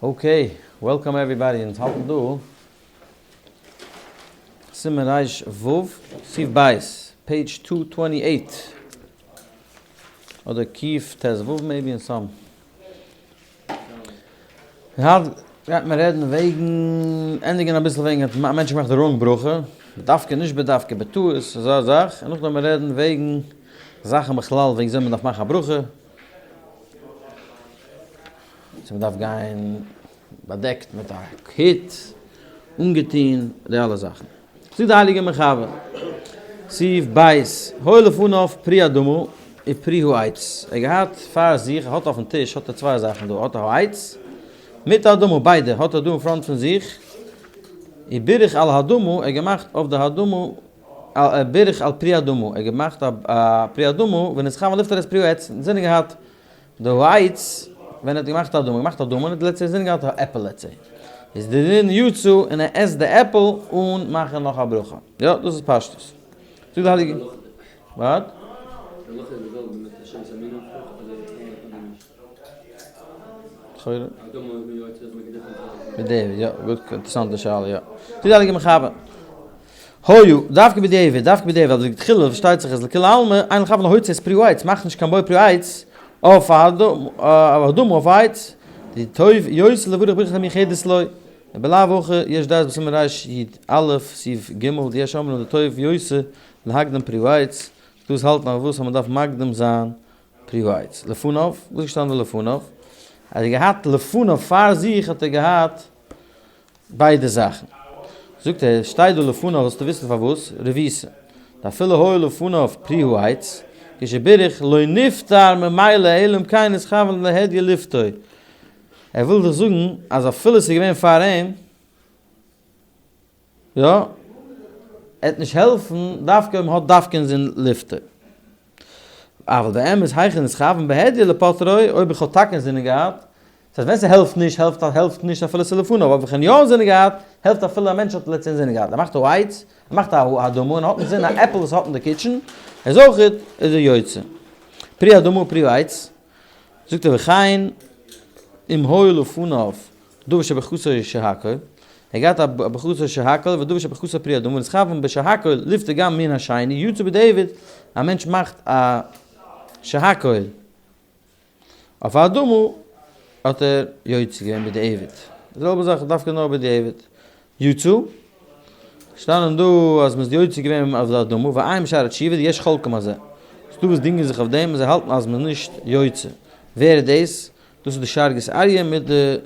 Okay, welcome everybody, אונז האלטן דא סימן ריש ו' סעיף בית, page two twenty eight, אדער קוף ט' ו' maybe אין some. היינט גייט מען רעדן וועגן, ענדיגן אביסל וועגן א מענטש מאכט די wrong ברכה, בדווקא נישט בדווקא בטעות אזא זאך, און נאכדעם וועט מען רעדן וועגן זאכן בכלל וועגן וויאזוי מען דארף מאכן א ברכה. צו מ'דארף גיין באדעקט מיט א הוט, אנגעטון, די אלע זאכן. זאגט די הייליגע מחבר, סעיף ב', היה לפניו פרי אדמה ופרי העץ, ער האט געהאט פאר זיך, ער האט אויפן טיש האט ער צוויי זאכן דא, ער האט א העץ מיט אדמה, ביידע האט ער דא אין front פון זיך, ובירך על האדמה, ער האט געמאכט אויף די האדמה, בירך על פרי האדמה, ער האט געמאכט א פרי האדמה, ונתכוון לפטור את פרי העץ, אינזינען געהאט די העץ, ווען ער האט געמאכט אדמה, געמאכט אדמה און האט let's say אינזין געהאט א עפל let's say, איז די דין יצא און ער עסט די עפל אן מאכן נאך א ברכה. יא, דאס איז פשטות. זאגט די הייליגע. What? בדיעבד, יא, גוט, אינטערעסאנטע שאלה, יא. זאגט די הייליגע מחבר. היו, דווקא בדיעבד, דווקא בדיעבד, אבער לכתחילה פארשטייט זיך אז לכולי עלמא, אין לך להוציא את פרי העץ, מאך נישט קיין בורא פרי העץ אויף האדמה אויף העץ, דטוב יותר לברך ברכת המיוחדת לו, ובלאו הכי יש דעת בסימן רי"א סעיף ג' דיש אומרים דטוב יותר להקדים פרי העץ, דאס האלטן אויף וואס אז מען דארף מקדים זיין פרי העץ. לפניו, וואס איז געשטאנען דא לפניו? ער האט געהאט לפניו פאר זיך האט ער געהאט ביידע זאכן. זאגט ער, שטייט דא לפניו זאלסטו וויסן פארוואס, רבותא, דאפילו היה לפניו פרי העץ, כשבירך לא נפטר ממילא אלא אם כן נתכוון להדיא לפטור. ער וויל דיך זאגן אז אפילו ס'איז געווען פאר אים, יא, עט נישט העלפן דווקא אויב מ'האט דווקא אינזין לפטור. אבל באמת היכן נתכוון בהדיא לפוטרו, אויב איך האב טאקע אינזינען געהאט, דאס הייסט ווען ס'העלפט נישט, העלפט העלפט נישט אפילו ס'איז לפניו, אבער ווען יא אינזינען געהאט, העלפט אפילו א מענטש האט לעצט אינזינען געהאט, ער מאכט א העץ, ער מאכט א האדמה און האט אינזין א עפל וואס ער האט אין די kitchen, איז אויך איז ער יוצא. פרי האדמה ופרי העץ, זאגט ער וכן אם היה לפניו דבר שברכתו שהכל, ער האט געהאט א ברכתו שהכל ודבר שברכתו פרי האדמה ונתכוון בשהכל לפטור גם מן השני יצא בדיעבד, א מענטש מאכט א שהכל אויף א אדמה האט ער יוצא געווען בדיעבד, די זעלבע זאך דווקא נאר בדיעבד יצא, שטאנען דא אז מ'איז יוצא געווען אויף די אדמה, ועיין בשערי תשובה יש חולקים על זה, ס'דא וואס דינגען זיך אויף דעם און זיי האלטן אז מ'איז נישט יוצא, ווער איז דאס? דאס איז די שארגת אריה מיט די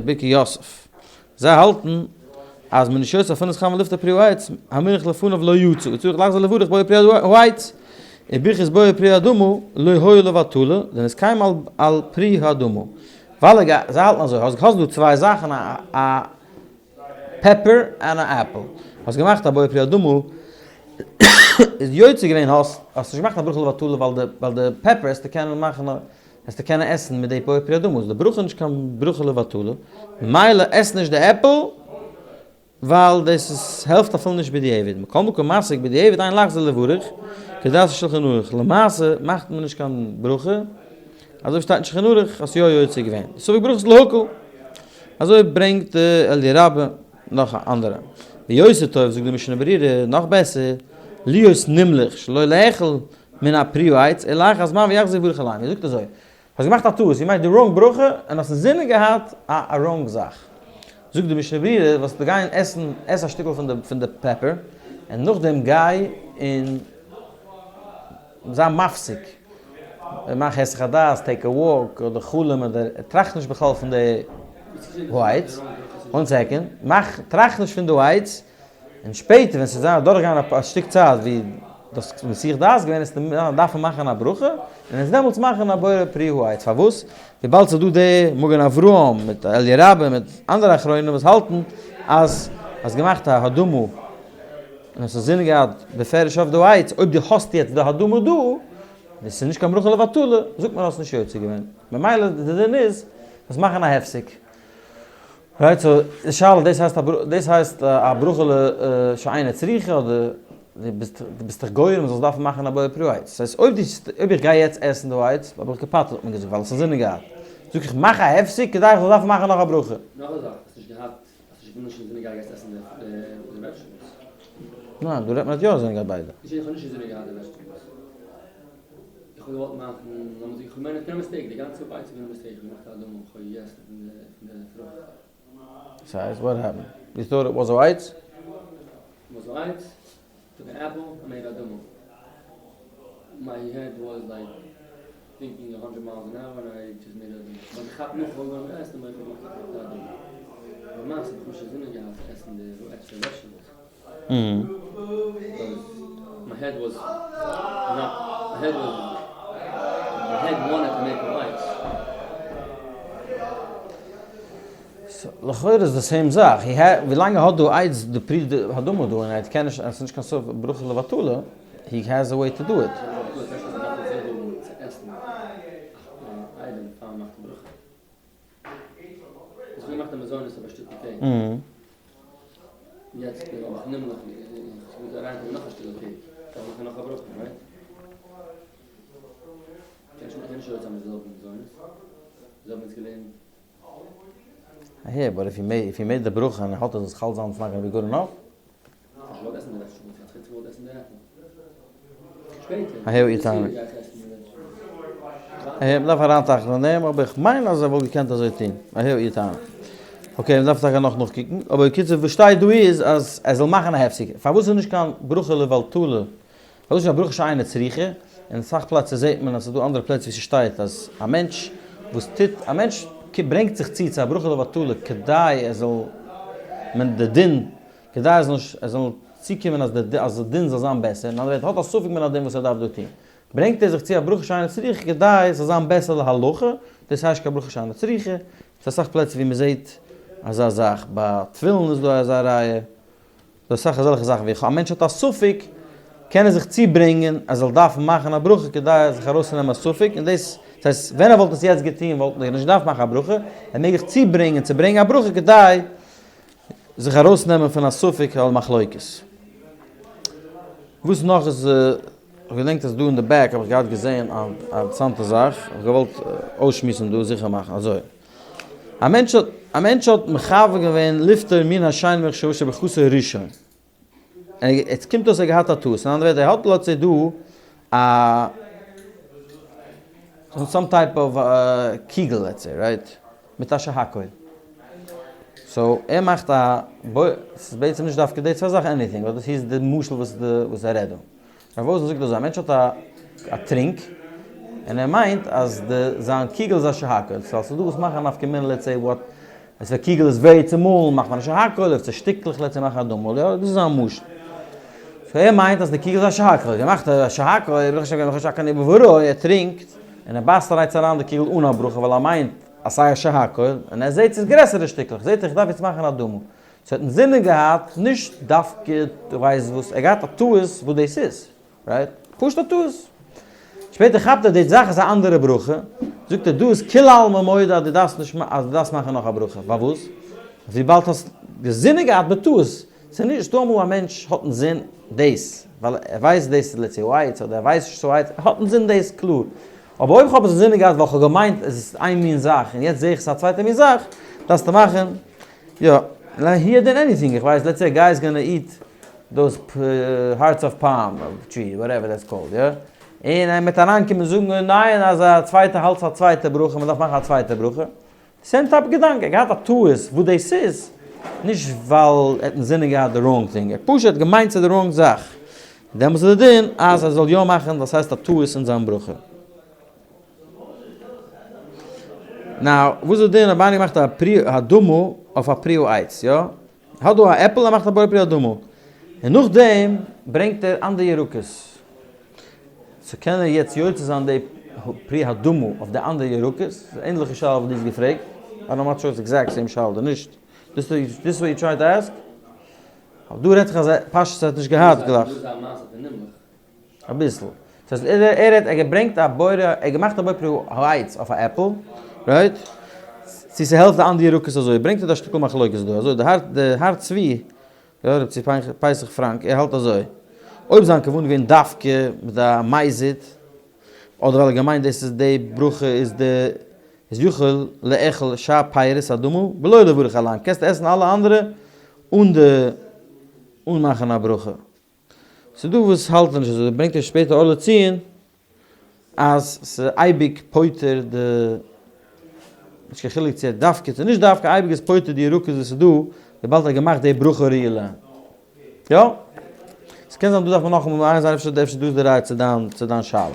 ברכי יוסף. זיי האלטן אז מען איז נישט יוצא אפילו נתכוון לפטור פרי העץ, המונח לפניו לא יצא, וצריך לחזור לברך בורא פרי העץ, וברכת בורא פרי האדמה לא הואילה לבטלה, דנתקיים על פרי האדמה. ווייל זיי האלטן אזוי, האסט דא צוויי זאכן א pepper און א עפל, האסט געמאכט א בורא פרי האדמה, איז יוצא געווען האסט נישט געמאכט א ברכה לבטלה ווייל די pepper עסטו קענען מאכן וועסטו קענען עסן מיט די בורא פרי האדמה, איז די ברכה נישט קיין ברכה לבטלה, ממילא עס נישט די עפל, ווייל דאס איז העלפט אפילו נישט בדיעבד, מכל מקום מסיק בדיעבד אין לחזור לברך, כדעת השולחן ערוך, למעשה מאכט מען נישט קיין ברכה, אזוי שטייט אין שולחן ערוך אז יא יוצא געווען, ספק ברכות להקל, אזוי ברענגט אלי' רבה נאך אנדערע, ויותר טוב זאגט די משנה ברורה נאך בעסער, להיות נמלך שלא לאכול מן הפרי העץ, אלא לאחר הזמן ויחזור ויברך עליהם. ער זאגט אזוי, האסט געמאכט א טעות, you made די wrong ברכה, און האסט אינזינען געהאט א א wrong זאך. זאגט די משנה ברורה, וואלסטו גיין עסן, עס א שטיקל פון די פון די pepper, און נאכדעם גיי און זיי מפסיק, מאך היסח הדעת, take a walk, אדער חלום, אדער טראכט נישט בכלל פון די העץ, one second, מאך, טראכט נישט פון די העץ, און שפעטער ווען ס'וועט זיין אדורכגיין א שטיק צייט ווי דו האסט מסיח דעת געווען וועסטו דארפן מאכן א ברכה, און וועסט דעמאלטס מאכן א בורא פרי העץ, פארוואס? וויבאלד ס'איז דא די מגן אברהם מיט אליה רבה מיט אנדערע אחרונים וואס האלטן אז האסט געמאכט א האדמה און האסט אינזין געהאט בפירוש אויף די העץ, אויב דו האסט יעצט די האדמה דא, און ס'איז נישט קיין ברכה לבטלה, זאגט מען האסט נישט יוצא געווען. ממילא די דין איז, זאלסט מאכן א הפסק. Right, so די שאלה דאס הייסט א דאס הייסט א ברכה שאינה צריכה אדער דו ביסט דו ביסט דיך גורם זאלסט דארפן מאכן א בורא פרי העץ. ס'הייסט אויב דו אויב איך גיי יעצט עסן די העץ האב איך געפטר'ט האט מען געזאגט ווייל עס האט זינען געהאט. זאג איך מאך א הפסק כדי איך זאל דארפן מאכן נאך א ברכה. נאך א זאך, האסט נישט געהאט, האסט נישט נישט אינזינען געהאט גייסט עסן די וועדזשטעבלס. ניין, דא רעדט מען האט יא אינזינען געהאט ביידע. נישט איך האב נישט אינזינען געהאט די וועדזשטעבלס. איך האב געוואלט מאכן, לאמיר זאגן, איך מיין איך קען א mistake, די גאנצע ווייץ איז געווען א mistake, איך האב געמאכט א אדמה, איך האב געגעסן פון די פון די פרוכט. ס'הייסט what happened? You thought it was a ווייץ? It was a ווייץ, took an apple, I made אדמה. My head was like thinking a hundred miles an hour and I just made אדמה. כ'האב געכאפט נאך וואס מ'האט געעסן אבער איך האב געמאכט א אדמה. למעשה האב איך נישט אינזינען געהאט צו עסן די עקסטערע vegetables. Because my head was not, my head was, my head wanted to make a ווייץ. לכאורה איז די same זאך, ווילאנג ער האט דא עץ די פרי האדמה דא און ער קען נישט, עס איז נישט קיין סוף ברכה לבטלה, he has a way to do it. אהער, but if he made, if he made די ברכה און ער האלט אז עס חל זיין it's not gonna be good enough. אהער איר טענה. אהער, מ'דארף אריינטראכטן אין דעם, אבער איך מיין אז ער וואלט געקענט אזוי טון. אהער איר טענה. okay, מ'דארף טאקע נאך נאכקוקן, אבער בקיצור וואס שטייט דא איז אז ער זאל מאכן א הפסק. פארוואס איז נישט קיין ברכה לבטלה? פארוואס נישט א ברכה שאינה צריכה? אין אסאך פלעצער זעט מען אז ס'איז דא אנדערע פלעצער ווי ס'שטייט אז א מענטש וואס טוט, א מענטש ברענגט זיך צו צו א ברכה לבטלה כדי ער זאל מען די דין, כדי ער זאל נישט, ער זאל צוקומען אז די אז די דין זאל זיין בעסער, אין אנדערע ווערטער האט א ספק מן הדין וואס ער דארף דא טון, ברענגט ער זיך צו א ברכה שאינה צריכה כדי עס זאל זיין בעסער להלכה, דאס הייסט קיין ברכה שאינה צריכה, ס'איז אסאך פלעצער ווי מ'זעט אזא זאך, ביי תפילין איז דא אזא ראיה. דא אסאך אזעלכע זאכן ווי א מענטש האט א ספק קען ער זיך צוברענגען אז ער זאל דארפן מאכן א ברכה כדי זיך ארויסצונעמען א ספק און דאס דאס הייסט ווען ער וואלט עס יעצט געטון וואלט ער נישט געדארפט מאכן א ברכה ער מעג זיך צוברענגען צו ברענגען א ברכה כדי זיך ארויסנעמען פון א ספק על מחלוקת. וואס נאך איז איך געדענק אז דא אין די back האב איך געהאט געזען א אינטערעסאנטע זאך איך האב געוואלט אויסשמועסן דא זיכער מאכן אזוי. א מענטש האט א מענטש האט מכוון געווען לפטור מין השינה מחשבה שברכתו ראשון. און עס קומט אויס ער האט געהאט א טעות. אין אנדערע ווערטער ער האט let's say דא א some type of קיגל let's say right? מיט א שהכל. so ער מאכט א ס'איז בעצם נישט דווקא די צוויי זאכן anything but דאס איז די משל וואס וואס ער רעדט דא. רב וואזנער זאגט אזוי, א מענטש האט א טרינק, און ער מיינט אז די זיין קיגל איז א שהכל, so ס'איז דא וואס מאכן א נפקא מינה let's say what, אז א קיגל איז very צומאלן מאכט מען א שהכל, אויב ס'איז שטיקלעך let's say מאכט מען אדמה, יא דאס איז זיין משל. so ער מיינט אז די קיגל איז א שהכל, ער מאכט א שהכל, ברוך השם ברוך השם בבוראו, ער טרינקט, און ער בייסט אריין אריין די קיגל אן א ברכה ווייל ער מיינט אז ס'איז א שהכל, און ער זעט ס'איז גרעסערע שטיקלעך, זעט ער איך דארף יעצט מאכן אדמה. ס'האט אינזינען געהאט, נישט דווקא דו ווייסט וואס, ער האט געהאט א טעות וואס דאס איז, right? פשוט א טעות. שפעטער כאפט ער די זאך איז א אנדערע ברכה, זאגט ער דא איז כולי עלמא מודה אז דו דארפסט נישט אז דו דארפסט מאכן נאך א ברכה, פארוואס? וויבאלד האסט אינזינען געהאט בטעות, ס'איז נישט דא אמאל א מענטש האט אינזין דאס, ווייל ער ווייסט דאס איז let's say ווייץ אדער ער ווייסט נישט ס'איז ווייץ, ער האט אינזין דאס קלאר, אבער אויב כ'האב עס אינזינען געהאט ווייל כ'האב געמיינט עס איז איין מין זאך און יעצט זעה איך ס'איז א צווייטע מין זאך, דארפסטו מאכן יא, he did anything, איך ווייס, let's say a guy is gonna eat those hearts of palm tree, whatever that's called, יא, און ער וועט אריינקומען זאגן ניין אז א צווייטע האלט ס'איז א צווייטע ברכה, מ'דארף מאכן א צווייטע ברכה, same type געדאנק, ער האט געהאט א טעות וואס דאס איז, נישט ווייל ער האט אינזינען געהאט די wrong thing, ער האט פשוט געמיינט ס'איז די wrong זאך, דעמאלטס איז די דין אז ער זאל יא מאכן דאס הייסט א טעות אין זיין ברכה. now, וואס איז די דין אויב איינער מאכט א פרי האדמה אויף א פרי העץ, יא? האט דא א עפל ער מאכט א בורא פרי האדמה, און נאכדעם ברענגט ער אנדערע ירקות, so קען ער יעצט יוצא זיין די פרי האדמה אויף די אנדערע ירקות? ס'איז א ענדליכע שאלה וואס דו האסט געפרעגט, I don't not sure it's exact same שאלה אדער נישט, this is what you trying to ask? אבער דא רעדט זיך אז פשטות ער האט נישט געהאט גלייך. אביסל. דאס הייסט ער האט ער געברענגט א בורא, ער האט געמאכט א בורא פרי העץ אויף א עפל, right? צו ס'העלפט די אנדערע ירקות אזוי, ברענגט ער דא א שטיקל מחלוקת דא, אזוי די הר די הר צבי, יא רב צבי פסח פראנק, ער האלט אזוי, אויב זיין כוונה געווען דווקא מיט א מזיד, אדער ווייל ער האט געמיינט דאס איז די ברכה איז די. איז יכול לאכול שאר פירות האדמה בלא לברך עליהם, קענסט עסן אלע אנדערע אן די אן מאכן א ברכה. ס'דא וואס האלטן נישט אזוי, ברענגט ער שפעטער אור לציון אז ס'איז אייביג פותר די, נישט קיין חילוק צו ער דווקא צו נישט דווקא, אייביג איז פותר די ירקות וואס איז דא, וויבאלד ער האט געמאכט די ברכה ראויה לה. יא? ס'קען זיין דא דארף מען נאכאמאל מעיין זיין, אפשר אפשר דא איז די ראיה צו דיין צו דיין שאלה.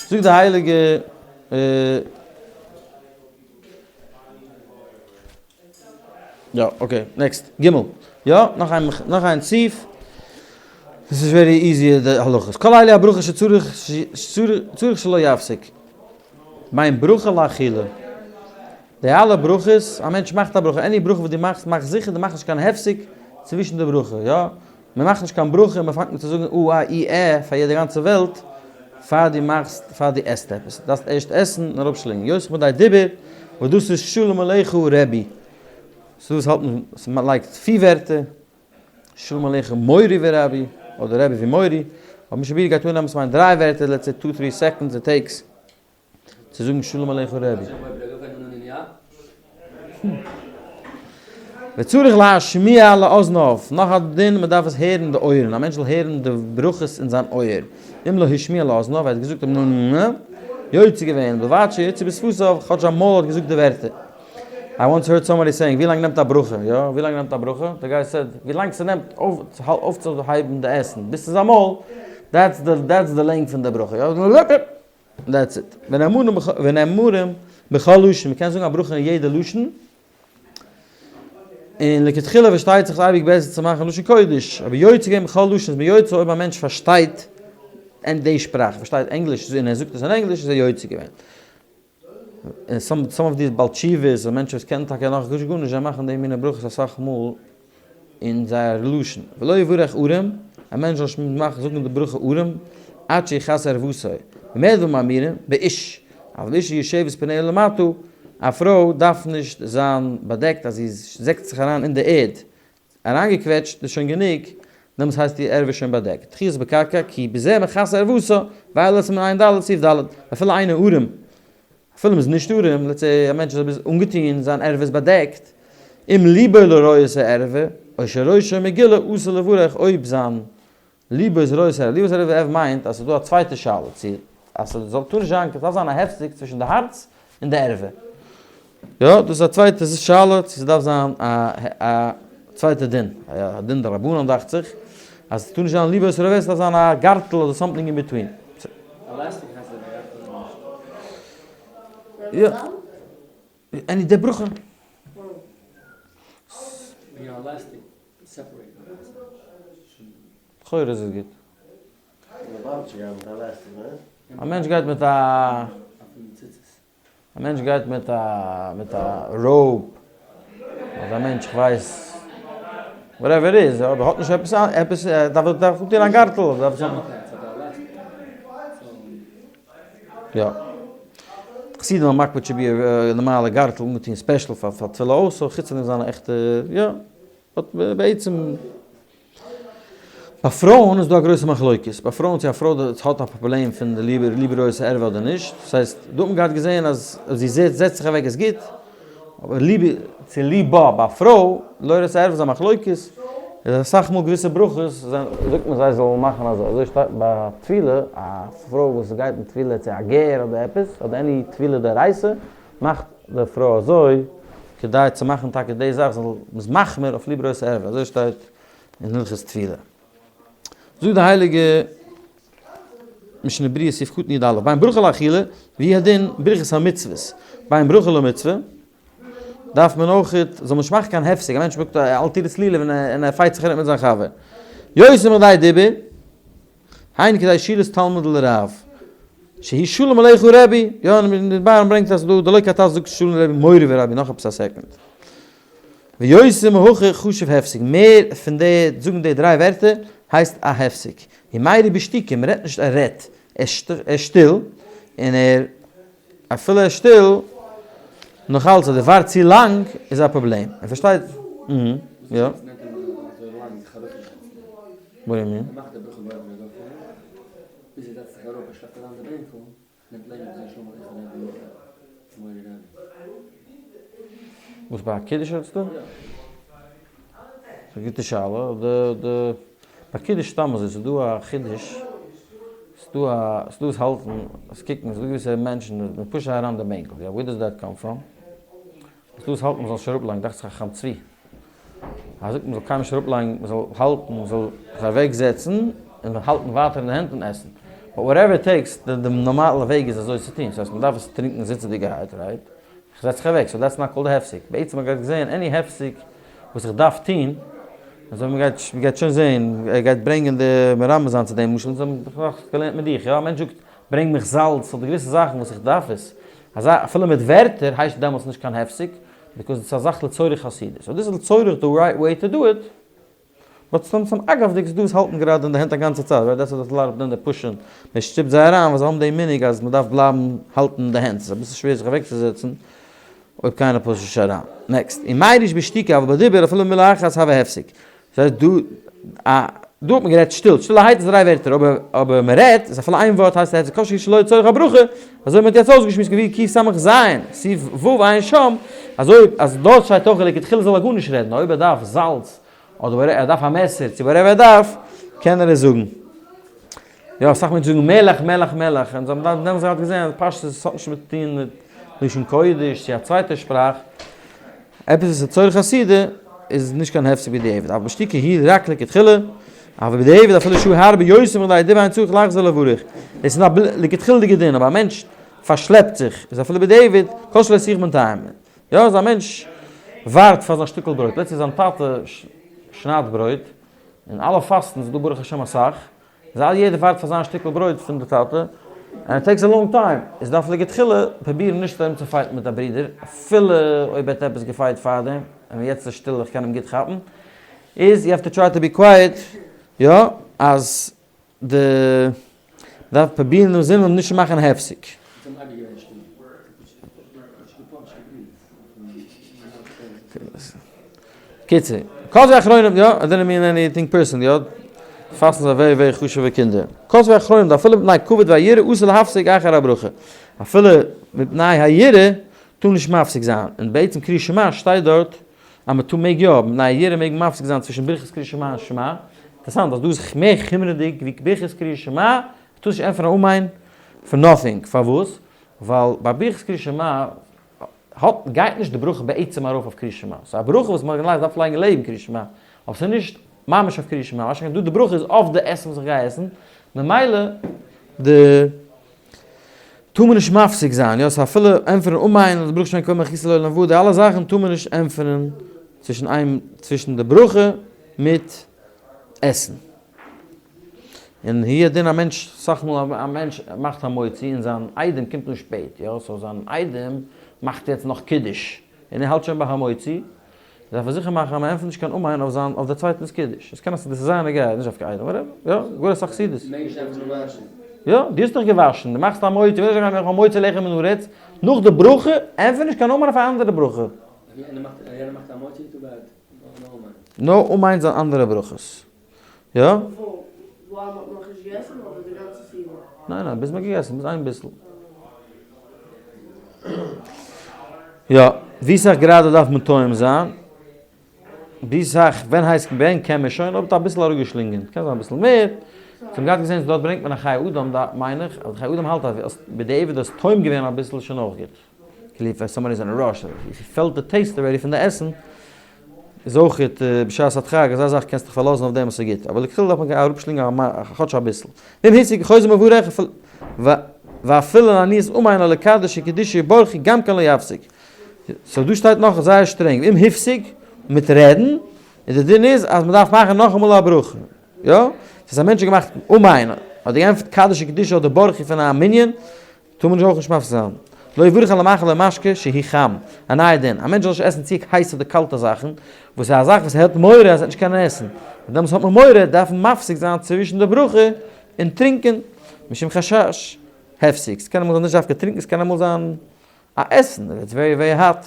זאגט די הייליגע. יא, okay, next. ג. יא, נאך איין נאך איין סעיף. דאס איז very easy די הלכות. כל אלו הברכות שצריך שצריך שלא יפסיק. בין ברכה לאכילה. די אלע ברכות, א מענטש מאכט א ברכה, any ברכה וואס דו מאכסט, מאך זיכער דו מאכסט נישט קיין הפסק צווישן די ברכה, יא? מען מאכט נישט קיין ברכה און מען פאנגט אן צו זאגן או א אי ע פאר יעדע גאנצע וועלט פאר דו מאכסט פאר דו עסט עפעס, דארפסט ערשט עסן און אראפשלינגען, יותר מכדי דיבור, וואס דאס איז שלום עליך רבי, ס'דא וואס האלטן אז מען לייגט פיר ווערטער, שלום עליך מורי ורבי, אדער רבי ומורי, אבער משנה ברורה גייט אננעמען ס'מיינט דריי ווערטער, let's say two three seconds it takes. צו זאגן שלום עליך רבי. וצריך להשמיע לאזניו, נאך א דין מען דארף עס הערן די אויערן, א מענטש זאל הערן די ברכות אין זיין אויער, אם לא השמיע לאזניו, ער האט געזאגט נ נ נ, יוצא געווען, ובלבד שיוציא בשפתיו, כאטש זיין מויל האט געזאגט די ווערטער. I once heard somebody saying, ווי לאנג נעמט א ברכה? יא, ווי לאנג נעמט א ברכה? The guy said, ווי לאנג ס'נעמט אויפצוהייבן די עסן ביז ס'איז א מויל, that's the length פון די ברכה. That's it. ונאמרים בכל לשון, מ'קען זאגן א ברכה אין יעדע לשון, און לכתחילה פארשטייט זיך אייביג בעסער צו מאכן לשון קודש, אבער יוצא געווען בכל לשון איז מען יוצא אויב א מענטש פארשטייט אין די שפראך, פארשטייט ענגליש און ער זאגט עס אין ענגליש איז ער יוצא געווען. און some of די בעל תשובות און מענטשן וואס קענען טאקע נאך גארנישט גארנישט זיי מאכן די מיני ברכות אסאך מאל אין זייער לשון. ולא יברך ערום, א מענטש זאל נישט מאכן זאגן די ברכה ערום, עד שיכסה ערוותו. במה דברים אמורים? באיש. אבל אשה יושבת פניה למטה, א פרוי דארף נישט זיין באדעקט אז זי זעצט זיך אריין אין די ערד, אריינגעקוועטשט איז שוין גענוג, דעמאלטס הייסט איר ערווה שוין באדעקט. דחיות בקרקע, כי בזה מכסה ערוותו, ועיין סימן ע"ד סעיף ד', אפילו אינו ערום, אפילו מ'איז נישט ארעם, let's say א מענטש איז אביסל אנגעטון, זיין ערווה איז באדעקט, אם ליבו לא רואה את הערווה, או שראשו מגולה אסור לברך אויב זיין ליבו איז רואה את הערווה, ליבו איז רואה את הערווה מיינט אז ס'איז דא א צווייטע שאלה צו אז ס'זאל טאר נישט זיין, ס'דארף זיין א הפסק צווישן די הארץ און די ערווה. יא, דאס איז א צווייטע שאלה צו ס'דארף זיין א צווייטע דין, א דין דרבנן דאכט זיך, אז ס'טאר נישט זיין ליבו איז רואה, ס'דארף זיין א גארטל אדער something in between. elastic הייסט א גארטל אדער נישט? יא, עני די ברכה. לכאורה איז עס גוט. א מענטש גייט מיט א. א מענטש גייט מיט א מיט א robe, אדער א מענטש כ'ווייס whatever it is, אבער האט נישט עפעס עפעס דארף דארף אנטון א גארטל אדער דארף זיין. יא. חסידים האבן מקפיד צו בי א נארמאלע גארטל אנגעטון special פאר פאר תפילה אויך, so חוץ פון דעם זיינע עכטע יא, but בעצם. ביי פרויען איז דא א גרויסע מחלוקת, ביי פרויען צו א פרוי האט א פראבלעם פון די ליבו רואה את הערווה אדער נישט, דאס הייסט דא האט מען געהאט געזען אז זי זעצט זיך אוועק איז גוט, אבער ליבו צו ליבא ביי א פרוי לא רואה את הערווה איז א מחלוקת, איז אסאך מאל געוויסע ברכות זאגט מען זיי זאלן מאכן אזוי, אזוי שטייט ביי טבילה, א פרוי וואס גייט אין טבילה צו א גר אדער עפעס, אדער any טבילה דאורייתא, מאכט די פרוי אזוי כדי צו מאכן טאקע די זאך זאל מ'איז מחמיר אויף ליבו רואה את הערווה, אזוי שטייט אין הלכות טבילה. זאגט די הייליגע משנה ברורה סעיף קטן י"א, בין ברכה לאכילה, והוא הדין ברכת המצוות, בין ברכה למצוה, דארף מען אויך, זאל מען נישט מאכן קיין הפסק, א מענטש זאגט אל תירץ לולב און ער fight זיך ארום מיט זיין חבר. יותר מכדי דיבור, היינו כדי שאלת תלמיד לרב, שהיא שלום עליך רבי, יא, און די באר ברענגט אז דא דלא כתב זאגט שלום רבי מורי ורבי, נאך עפעס א second. ויותר מהכא חשוב הפסק, מער פון די זאגן די דריי ווערטער הייסט א הפסק. ומיירי בשתיקה, מען רעדט נישט ער רעדט, ער איז שטיל, און ער אפילו ער איז שטיל, נאך אלץ אז דו ווארט צו לאנג איז א פראבלעם, ער פארשטייט, יא. What do you mean? וואס ביי א קידוש רעדסטו? ס'איז א גוטע שאלה. די די ביי קידוש סתם אזוי ס'איז דא א חידוש, ס'איז דא א ס'איז דא וואס האלטן, וואס קוקן, ס'איז דא געוויסע מענטשן וואס מ'פושט זיי אריין די בענקל, יא ווער דאס דעט קאם פראם? ס'איז דא וואס האלטן מ'זאל נישט אראפלייגן, דאכט זיך חכם צבי. ער זאגט מ'זאל קיינמאל נישט אראפלייגן, מ'זאל האלטן, מ'זאל זיך אוועקזעצן און האלטן ווייטער אין די הענט און עסן. באט וואטעווער איט טעיקס, די נארמאלע וועג איז אזוי צו טון. ס'הייסט מ'דארף עס טרינקען זיצעדיגערהייט, רייט? כ'זעץ זיך אוועק, סאו דעטס נאט קאלד א הפסק. בעצם מ'גייט זעהן עני הפסק וואס איך דארף טון, אזוי מ'גייט מ'גייט שוין זעהן, ער גייט ברענגען די מרמז זיין צו דעם משל, אונז האבן דאך געלערנט מיט דיך, יא? א מענטש זאגט ברענג מיך זאלץ אדער געוויסע זאכן וואס איך דארף עס, אזא אפילו מיט ווערטער הייסט דעמאלטס נישט קיין הפסק, ביקאוז עס איז א זאך לצורך חסידות. סאו דאס איז לצורך די רייט וועי טו דו איט, באט סתם סתם אגב'דיג איז דא וואס האלטן גראדע אין די הענט א גאנצע צייט, רייט דעטס וואט א לאט אוו דעם דעי פושען, מען שטופט זיי אריין ווייל זיי האבן די מנהג אז מען דארף בלייבן האלטן אין די הענט, ס'איז אביסל שווער זיך אוועקצוזעצן אויב קיינער פושט נישט אריין. נעקסט, ומריש בשתיקה אבל בדיבור אפילו מילה אחת הוי הפסק. דאס הייסט דא א דא האט מען גערעדט שטיל, שטילערהייט איז דריי ווערטער, אבער אבער מען רעדט איז אפילו איין ווארט הייסט א הפסק, כל שכן שלא לצורך הברכה, אזוי מען האט יעצט אויסגעשמועסט כפי קס"ז, סעיף ו' עיין שם, אז אויב אז דארט שטייט אויך לכתחילה זאל ער גארנישט רעדן, אויב ער דארף זאלץ אדער וואטעווער ער דארף א מעסער צו וואטעווער ער דארף, קען ער עס זאגן. יא, אסאך מענטשן זאגן מלך מלך מלך, און זיי האבן דעמאלטס געהאט געזען אז פשטות עס האט נישט מיט טון מיט לשון קודש צו א צווייטע שפראך, עפעס וואס איז צורך הסעודה איז נישט קיין הפסק בדיעבד, אבל בשתיקה היא רק לכתחילה, אבל בדיעבד אפילו שהה הרבה יותר מכדי דיבור אין צריך לחזור לברך, דאס איז א לכתחילה'דיגע דין, אבער א מענטש פארשלעפט זיך, איז אפילו בדיעבד, כל שלא הסיח בינתיים. יא, אז א מענטש ווארט פאר זיין שטיקל ברויט, לעצטנס זיין טאטע שניידט ברויט, און אלע פאסטן איז דא ברוך השם אסאך, איז אלע יעדער ווארט פאר זיין שטיקל ברויט פון די טאטע, and it takes a long time, איז דארף לכתחילה פרובירן נישט ארום צו fight ן מיט א ברודער, אפילו אויב ער האט עפעס גע fight פארדעם, און יעצט איז שטיל איך קען אים גוט כאפן, איז you have to try to be quiet, יא, אז די מ'דארף פרובירן דעם זינען נישט צו מאכן הפסק. קיצור, כתבו אחרונים, יא, I didn't mean anything personally, יא, פאסטן זיי ווערי ווערי חשוב'ע קינדער. כתבו אחרונים, דאפילו מפני כבוד והיראה אסור להפסיק אחר הברכה. אפילו מפני היראה טאר נישט מפסיק זיין. און בעצם קריאת שמע שטייט דארט אז מען טאר מעג יא, מפני היראה מעג מען מפסיק זיין צווישן ברכת קריאת שמע און שמע. אינטערעסאנט אז דא איז מער חומרה'דיג ווי ברכת קריאת שמע, טארסט נישט ענטפערן אמן פאר nothing. פארוואס? ווייל ביי ברכת קריאת שמע האט גייט נישט די ברכה בעצם ארויף אויף קריאת שמע, ס'איז א ברכה וואס מ'האט געלייגט דארף לייגן לעבן קריאת שמע, אבער ס'איז נישט ממש אויף קריאת שמע, מה שאין כן דא די ברכה איז אויף די עסן וואס איך גיי עסן, ממילא די טאר מען נישט מפסיק זיין, יא ס'איז אפילו ענטפערן אמן אדער ברוך שם כבוד מלכותו לעולם ועד, די אלע זאכן טאר מען נישט ענטפערן צווישן איין צווישן די ברכה מיט עסן. און הוא הדין א מענטש, סאך מאל א מענטש מאכט המוציא און זיין איידעם קומט אן שפעט, יא, so זיין איידעם מאכט יעצט נאך קידוש, און ער האלט שוין ביי המוציא, דארף ער זיכער מאכן אז מען ענטפערט נישט קיין אמן אויף זיין אויף דער צווייטענס קידוש, עס קען אז דאס איז זייער נוגע, נישט אויף איידעם, וואטעווער, יא, גאר אסאך חסידות. מעג נישט ענטפערן אן וואשן. יא, דו האסט דאך געוואשן, דו מאכסט המוציא, ווער זאגט המוציא לחם מן הארץ, נאך די ברכה, ענטפער נישט קיין אמן אויף א אנדערע ברכה. יענער מאכט המוציא, too bad, no אמן. נאר אמן זיין אנדערע ברכות. יא? וואו? וואו מ'האט נאכנישט געגעסן אדער די גאנצע סעודה? ניין ניין, ביז מ'האט געגעסן, ביז איין ביסל. יא, ווי סאך גראדע דארף מען טועם זיין? ווי סאך, ווען הייסט, ווען קען מען שוין, אויב האט אביסל אראפגעשלינגען, קען זיין אביסל מער. כ'האב געהאט געזען דארט ברענגט מען א חיי אדם, מיין איך, אז חיי אדם האלט אז בדיעבד האסט טועם געווען אביסל איז שוין אויך גוט. כאילו if somebody is in a rush, if you felt the taste already פון די עסן, איז אויך גוט בשעת הדחק, אזא זאך קענסטו דיך פארלאזן אויף דעם אז ס'איז גוט, אבער לכתחילה דארף מען אראפשלינגען כאטש אביסל. ואם הסיק חוזר מברך ואפילו לעניות אמן או לקדש שקדישא ברכי גם כן לא יפסיק. so דא שטייט נאך זייער שטרענג, ואם הפסיק מיט רעדן, און די דין איז אז מ'דארף מאכן נאכאמאל א ברכה. יא? ס'איז א מענטש האט געמאכט אמן, אדער געענטפערט קדיש שקדישא אדער ברכי פון א מנין, טאר מען נישט אויך נישט מפסיק זיין. לא יברך על המאכל ומשקה שהוא חם, א נייע דין, א מענטש זאל נישט עסן צו הייסע אדער קאלטע זאכן, וואס איז א זאך וואס ער האט מורא אז ער וועט נישט קענען עסן, און דעמאלטס האט מען מורא דארף מען מפסיק זיין צווישן די ברכה און טרינקען, משום חשש הפסק, ס'קען אמאל זיין נישט דווקא טרינקען, ס'קען אמאל זיין א עסן, איטס ווערי ווערי האט.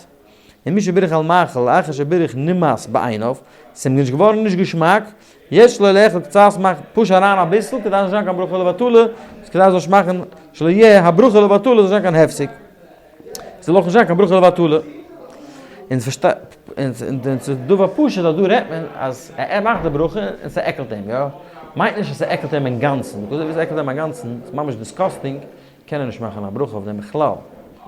און מי שבירך על מאכל לאחר שבירך נמאס בעיניו, ס'איז אים נישט געווארן נישט געשמאק, יש לו לאכול קצת מאך push אריין אביסל כדי נישט זיין קיין ברכה לבטלה, איז כדי זאל נישט מאכן שלא יהיה הברכה לבטלה זאל נישט זיין קיין הפסק, ס'זאל אויך נישט זיין קיין ברכה לבטלה. און פארשטיי, און ס'איז דבר פשוט אז דא רעדט מען אז ער מאכט די ברכה און ס'עקלט אים, יא? מיינט נישט אז ס'עקלט אים אינגאנצן, because אויב עס עקלט אים אינגאנצן, איז ממש disgusting, קען ער נישט מאכן א ברכה אויף דעם בכלל.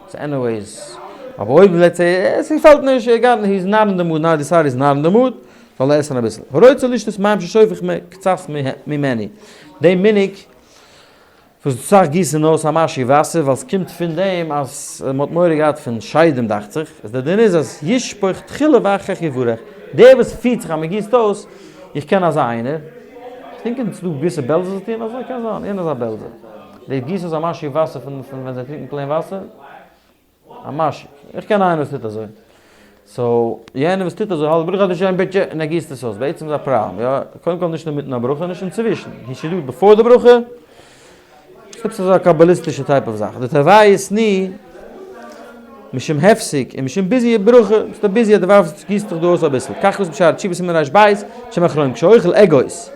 so anyways, אבער אויב let's say עס געפעלט נישט, ער גייט, he is not in the mood, now decide he's not in the mood, זאל ער עסן אביסל. הרוצה לשתות מים ששופך קצת ממנו. די מנהג וואס אסאך גיסן אויס א משהו וואסער ווייל ס'קומט פון דעם אז מ'האט מורא געהאט פון שדים דאכט זיך, איז דער דין איז אז ישפוך תחילה ואחר כך יברך, דער וואס פירט זיך אז מ'גיסט אויס, איך קען אזא איינער, איך think ס'איז דא געוויסע בעלזער וואס טוען אזוי, קען זיין, יענער איז א בעלזער, די גיסן אויס א משהו וואסער פון ווען זיי טרינקען plain וואסער. א משהו. איך קען איינער וואס טוט אזוי. so, יענער וואס טוט אזוי האלט ברוך אתה השם ביטע און ער גיסט עס אויס. בעצם איז א פראבלעם, יא. קודם כל נישט אינמיטן א ברכה, נישט אינצווישן. he should do it before די ברכה. ס'איז עפעס אזא קאבאליסטישע type of זאך. די תובע איז ני משום הפסק און משום ביזוי ברכה. ביסטו busy אז דו ווארפסט, גיסט דיך דא אויס אביסל. כך כתוב בשער תשובה סימן ר"ב, שם אחרונים, כשאוכל אגוז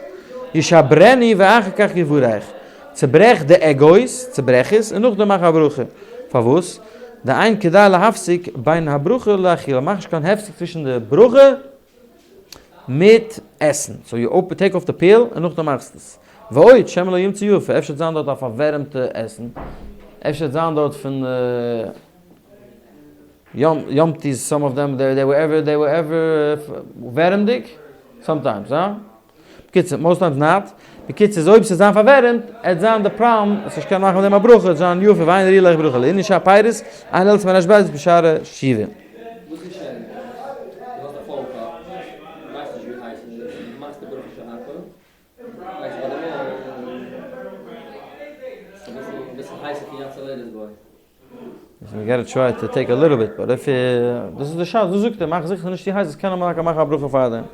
ישברנו ואחר כך יברך. צוברעך די אגוז, צוברעך עס, און נאכדעם מאך א ברכה. פארוואס? דאין כדאי להפסיק בין הברכה לאכילה, מאך נישט קיין הפסק צווישן די ברכה מיט עסן, so you open take off די peel און נאכדעם מאכסטו עס. ועוד, שמא לא ימצא יפה, אפשר וועט זיין דארט א פארווערעמטע עסן, אפשר וועט זיין דארט פון יאמטיס, some of them, they were ever, they were ever ווערעמדיג, sometimes, הא? בקיצור, most times not. בקיצור, איז אויב ס'איז זיין פארווערעמט, עט זיין די פראבלעם, עס נישט קענען מאכן מיט דעם א ברכה, עט זיין יפה ואין ראוי לך ברכה, לענין שאר פירות, אין אלץ מרש בית בשערי שבעים. וואס איז שערי? דו האסט א full cup, ווייסט נישט ווי הייס עס איז, מאכסט די ברכה שהכל, לייגסט ביי די מויל, ס'איז אביסל הייסער פון יצא לעדערס בוי. You gotta try to take a little bit, but if דאס איז די שאלה, דאס זאגט ער, מאך זיכער ס'איז נישט צו הייס, זאלסט קענען מאכן א ברכה פארדעם.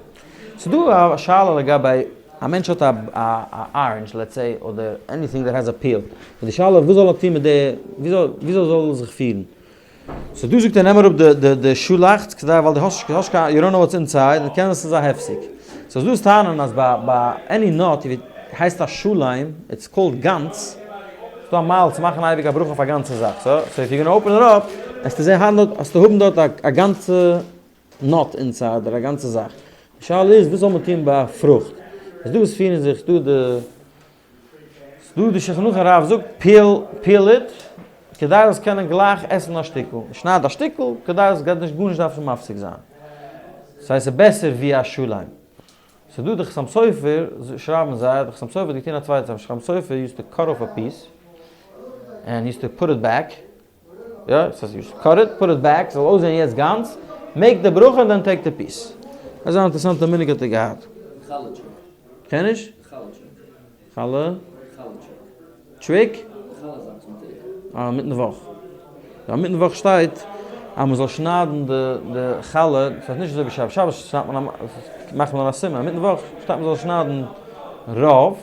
ס'איז דא א שאלה לגבי א מענטש האט א orange let's say, אדער anything that has a peel, איז די שאלה וואס זאל ער טון מיט די, וויאזוי זאל ער זיך פירן. so דא זאגט ער נעם אראפ די שאלאכץ כדי ווייל דו האסט נישט קיין, you don't know what's inside, און קען זיין ס'איז א הפסק. so דא איז טענה'ן אז ביי ביי any nut הייסט א שלם, it's called גאנץ, ס'דא א מעלה צו מאכן אייביג א ברכה אויף א גאנצע זאך, so so if you gonna open it up, וועסטו זעהן האבן דארט, וועסטו האבן דארט א גאנצע nut inside אדער א גאנצע זאך. די שאלה איז וואס זאל מען טון ביי א פרוכט? איז דא וואס פירן זיך, ס'דא די, ס'דא די שולחן ערוך הרב זאגט peel peel it, כדי זאלסט קענען גלייך עסן א שטיקל, שנייד א שטיקל כדי עס גייט נישט גארנישט דארפן מפסיק זיין. ס'הייסט ס'איז בעסער ווי א שלם. ס'דא די חתם סופר, שרייבן זיי, די חתם סופר האט געטון א צווייטע זאך, חתם סופר used to cut off a piece, and used to put it back, יא, ס'הייסט used to cut it, put it back, ס'זאל אויסזען יעצט גאנץ, make די ברכה און then take די piece. אזא אינטערעסאנטע מנהג האט ער געהאט. חלה trick. קען נישט? חלה trick. חלה? חלה trick. trick? חלה זאך וואס מ'טוט. אה, אינמיטן וואך. יא, אינמיטן וואך שטייט אז מ'זאל שניידן די די חלה, ס'הייסט נישט אזוי ווי שבת, שבת שניידט מען א מאכט מען א סימן, אינמיטן וואך שטייט מ'זאל שניידן רוב,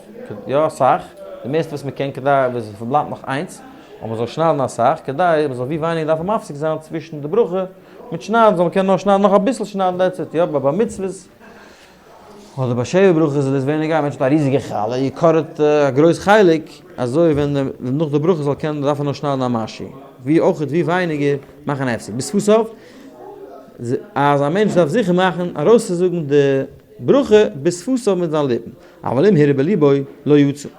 יא אסאך, די מערסטע וואס מ'קען כדי ווען ס'בלייבט נאך איינס, אבער מ'זאל שניידן אסאך כדי מ'זאל ווי ווייניגער דארפן מפסיק זיין צווישן די ברכה מיט שניידן, זאל מען קענען נאר שניידן נאך אביסל שניידן that's it, יא, ביי בר מצוות אדער ביי שבע ברכות איז דאס ווייניגער, א מענטש האט א ריזיגע חלה, you cut it א גרויס חלק, אזוי ווען נאך די ברכה זאל קענען דארף ער נאר שניידן א משהו, ווי אויך ווי ווייניגער מאכן הפסק, בשפתיו, אז א מענטש דארף זיכער מאכן ארויסצוזאגן די ברכה בשפתיו מיט זיין ליפן, אבל אם הרהר בליבו לא יצא.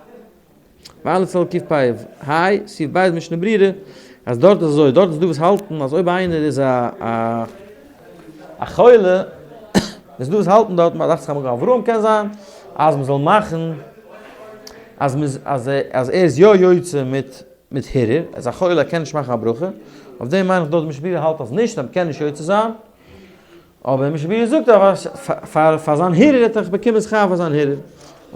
ווייל עס זאל קוף פ היי סעיף ב' משנה ברורה אז דארט איז אזוי דארט איז דא וואס האלטן אז אויב איינער איז א א א חולה איז דא וואס האלטן דארט דאכט זיך מגן אברהם קען זיין אז מען זאל מאכן אז מען אז אז ער איז יא יוצא מיט מיט הרהור ער איז א חולה ער קען נישט מאכן א ברכה אויף דעם מיין איך דארט משנה ברורה האלט אז נישט אז מען קען נישט יוצא זיין. אבער משנה ברורה זאגט אז פאר פאר זיין הרהור האט ער באקומען שכר פאר זיין הרהור.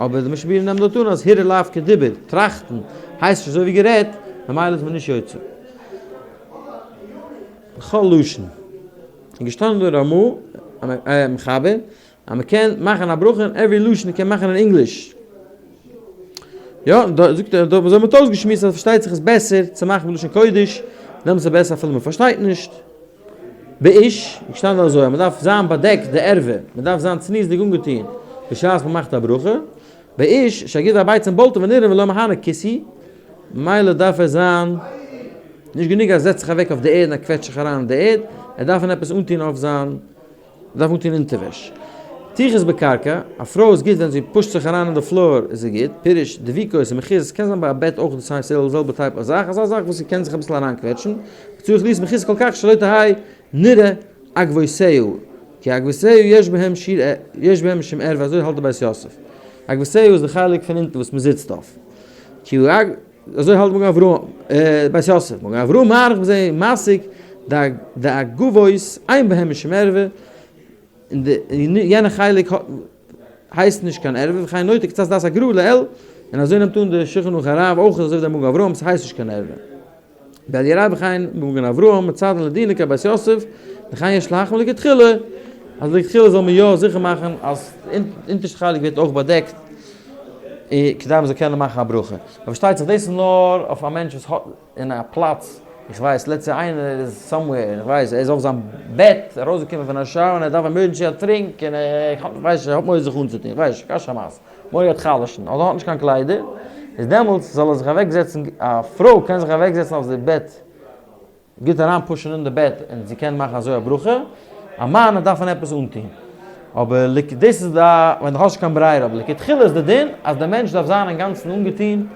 אבער די משנה ברורה נעמט דארט אן אז הרהור לאו כדיבור, טראכטן, הייסט נישט אזוי ווי גערעדט, ממילא איז מען נישט יוצא. בכל לשון. איז געשטאנען דא רמא מחבר אז מען קען מאכן א ברכה אין every לשון, מען קען מאכן אין ענגליש. יא, דא זאגט ער, דא אזוי מ'האט אויסגעשמועסט אז פארשטייט זיך איז בעסער צו מאכן בלשון קודש, דעמאלטס איז בעסער אפילו מען פארשטייט נישט. באיש, איז געשטאנען אזוי אז מען דארף זיין באדעקט די ערווה, מען דארף זיין צניעות'דיג אנגעטון בשעת מען מאכט א ברכה. באיש, שיגיד הביצים בולטים ונראים ולא מהנה כיסוי, ממילא דארף ער זיין נישט גענוג אז ער זעצט זיך אוועק אויף די ערד און ער קוועטשט זיך אריין אין די ערד, ער דארף עפעס אנטון אויף זיין, ער דארף אנטון אונטערוועש. טיחות בקרקע, א פרוי איז גוט ווען זי push ט זיך אריין אין די floor איז זי גוט, פירוש, דביקות און מחיצות, עס קען זיין ביי א בעט אויך די זעלבע type of זאך, אזא זאך וואס זי קען זיך אביסל אריינקוועטשן, וצריך להיות מכוסה כל כך שלא תהא נראה עקבותיה, כי עקבותיה יש בהם שיר יש בהם משום ערווה אזוי האלט די בית יוסף. עקבותיה איז די חלק פון אונטן וואס מען זיצט אויף. כי אזוי האלט מגן אברהם, בית יוסף, מגן אברהם מאריך בזה מסיק דעקבות אין בהם משום ערווה, און די יענע חלק הייסט נישט קיין ערווה, וכן נוטה קצת דעת הגר"א לעיל, און אזוי נעמט אן די שולחן ערוך הרב אויך אזוי ווי דער מגן אברהם, ס'הייסט נישט קיין ערווה. ואליה רבה וכן מגן אברהם מצד לדינא כבית יוסף, וכן יש להחמיר לכתחילה, אז לכתחילה זאל מען יא זיכער מאכן אז אונטערשטע חלק ווערט אויך באדעקט, כדי מען זאל קענען מאכן א ברכה. אבער פארשטייט זיך דאס איז נאר אויף א מענטש וואס האט אין א פלאץ, איך ווייס, let's say איינער איז somewhere, איך ווייס, ער איז אויף זיין בעט, ארויסגעקומען פון א shower און ער דארף emergency א טרינק, און ער ווייסט נישט, ער האט מורא זיך אנצוטון, איך ווייס, קאש א מעשה, מורא האט חלש'ן, אדער האט נישט קיין קליידער, איז דעמאלטס זאל ער זיך אוועקזעצן, א פרוי קען זיך אוועקזעצן אויף די בעט, גוט אריין push ן אין די בעט און זי קען מאכן אזוי א ברכה, א מאן דארף מען עפעס אנטון, אבער דאס איז די ווען דו האסט נישט קיין ברירה, אבער לכתחילה איז די דין אז די מענטש דארף זיין אינגאנצן אנגעטון,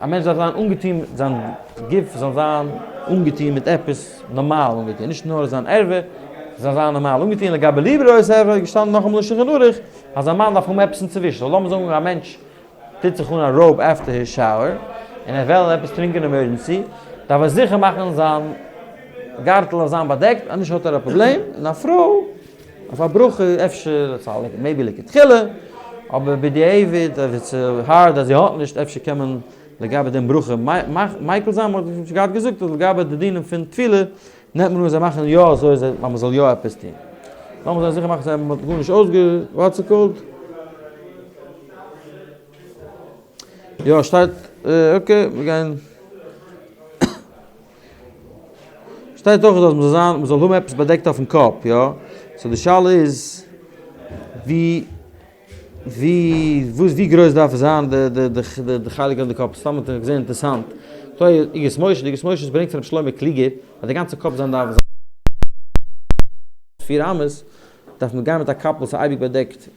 א מענטש דארף זיין אנגעטון, זיין גוף זאל זיין אנגעטון מיט עפעס נארמאל אנגעטון, נישט נאר זיין ערווה זאל זיין נארמאל אנגעטון, לגבי ליבער אויס ערווה איז געשטאנען נאכאמאל אין שולחן ערוך אז א מאן דארף האבן עפעס אינצווישן, so לאמיר זאגן א מענטש טוט זיך אן א robe after his shower, און ער וויל עפעס טרינקען emergency, דארף ער זיכער מאכן זיין גארטל זאל זיין באדעקט, אז נישט האט ער א פראבלעם, און א פרוי אויף א ברכה אפשר maybe לכתחילה, אבער בדיעבד אויב איז hard אז זי האט נישט, אפשר קען מען לגבי דעם ברכה מיקל זיין, מ'האט שוין געהאט געזאגט אז לגבי די דינים פון תפילה נעמט מען אן זיי מאכן יא אזוי אז מ'זאל יא עפעס טון. לאמיר זיי זיכער מאכן אז מ'האט גארנישט אויסגע what's it called? יא שטייט okay מיר גייען שטייט אויך אז מ'זאל זיין מ'זאל האבן עפעס באדעקט אויפן קאפ יא? so די שאלה איז ווי ווי וואס ווי גרויס דארף עס זיין די די די די חלק אויף די קאפ? סתם האט איך געזען אינטערסאנט. דא איגרות משה, די איגרות משה ברענגט פון רבי שלמה קלוגער אז די גאנצע קאפ זיין דארף זיין פיר אמות, דארף מען גיין מיט א קאפל וואס איז אייביג באדעקט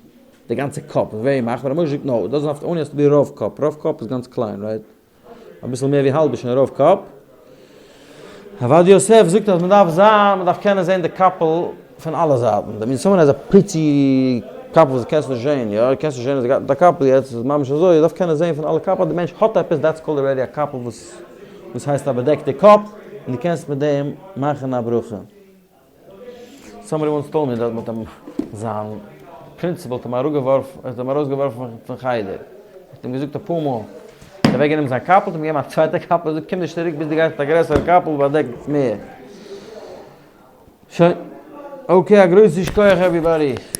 די גאנצע קאפ, ווער מאכט? רבי משה זאגט no, doesn't have to only has to be רוב קאפ, רוב קאפ איז גאנץ קליין right? אביסל מער ווי האלב איז שוין רוב קאפ. עובדיה יוסף זאגט אז מען דארף זיין, מען דארף קענען זען די קאפל פון אלע זייטן. that means someone has a פיצי קאפל וואס דו קענסט נישט זען, יא? דו קענסט נישט זען אז ער גייט מיט א קאפל יעצט, איז ממש אזוי, דו דארפסט קענען זען פון אלע קאפל אז די מענטש האט עפעס, that's called already א קאפל וואס וואס הייסט א באדעקטע קאפ, און דו קענסט מיט דעם מאכן א ברכה. Somebody once told me that מ'האט אים זיין principal האט אים אראפגעווארפן האט אים ארויסגעווארפן פון חדר. ער האט אים געזאגט אפאר מאל. ער האט אוועקגענומען זיין קאפל האט אים געגעבן א צווייטע קאפל און געזאגט קום נישט צוריק ביז דו גייסט מיט א גרעסערע קאפל באדעקט מער. שוין. Okay א גרויסן שכוח everybody.